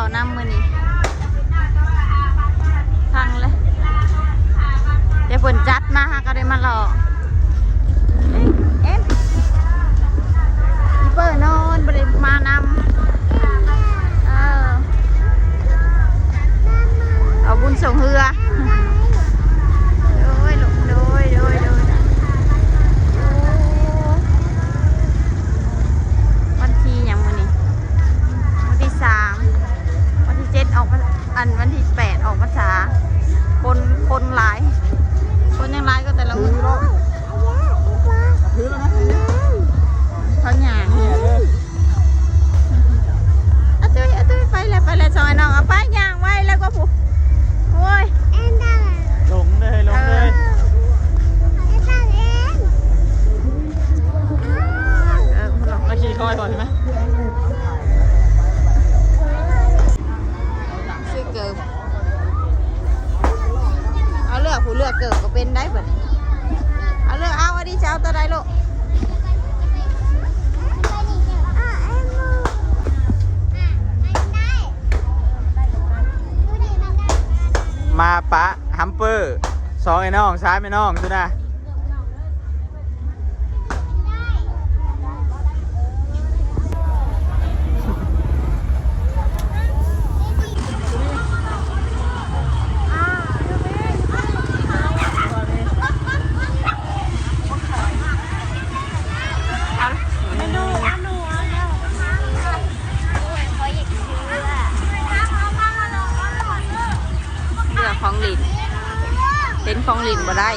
ເອົານຳມື້ນີ້ ທັງເລີຍ ແຕ່ເພິ່ນຈັດມາ ເຮົາກໍໄດ້ມາຫຼໍ່. ເອັມ ອີເປີນອນ ບໍ່ໄດ້ມານຳ. ເອີ ເອົາບຸນສົ່ງເຮືອ. ໂດຍ ໂດຍ ໂດຍ ໂດຍ ໂດຍ. ໂອ້ ວັນທີຫຍັງມື້ນີ້? ວັນທີສາມ ວັນທີເຈັດອອກ ອັນ ວັນທີແປດອອກພັນສາ. ຄົນ ຄົນຫຼາຍ ຄົນຍັງຫຼາຍກວ່າແຕ່ລະມື້. ເຂົາຍ່າງ ອະຕຸ້ຍ ອະຕຸ້ຍ ໄປແລ້ວ ໄປແລ້ວ ສອງອ້າຍນ້ອງ. ເອົາໄປ ຍ່າງໄວແລ້ວກວ່າຜູ້. ໂອ້ຍ ຫຼົງເລີຍ ຫຼົງເລີຍ. ເອີ ເອີ ມາຂີ່ຄ່ອຍກ່ອນໃຊ່ໄໝ? ຊື້ເກີບ ເອົາເລືອກ ຜູ້ເລືອກເກີບກໍເປັນໄດ້ບັດນີ້. ເອົາເລືອກເອົາ ອັນນີ້ຈະເອົາຕົວໃດລູກ? ມາປະ ຮັມເປີ ສອງອ້າຍນ້ອງ ສາມອ້າຍນ້ອງ ຊຸນນະ. ເລືອກຂອງຫຼິ້ນ ເຫັນຂອງຫຼິ້ນບໍ່ໄດ້.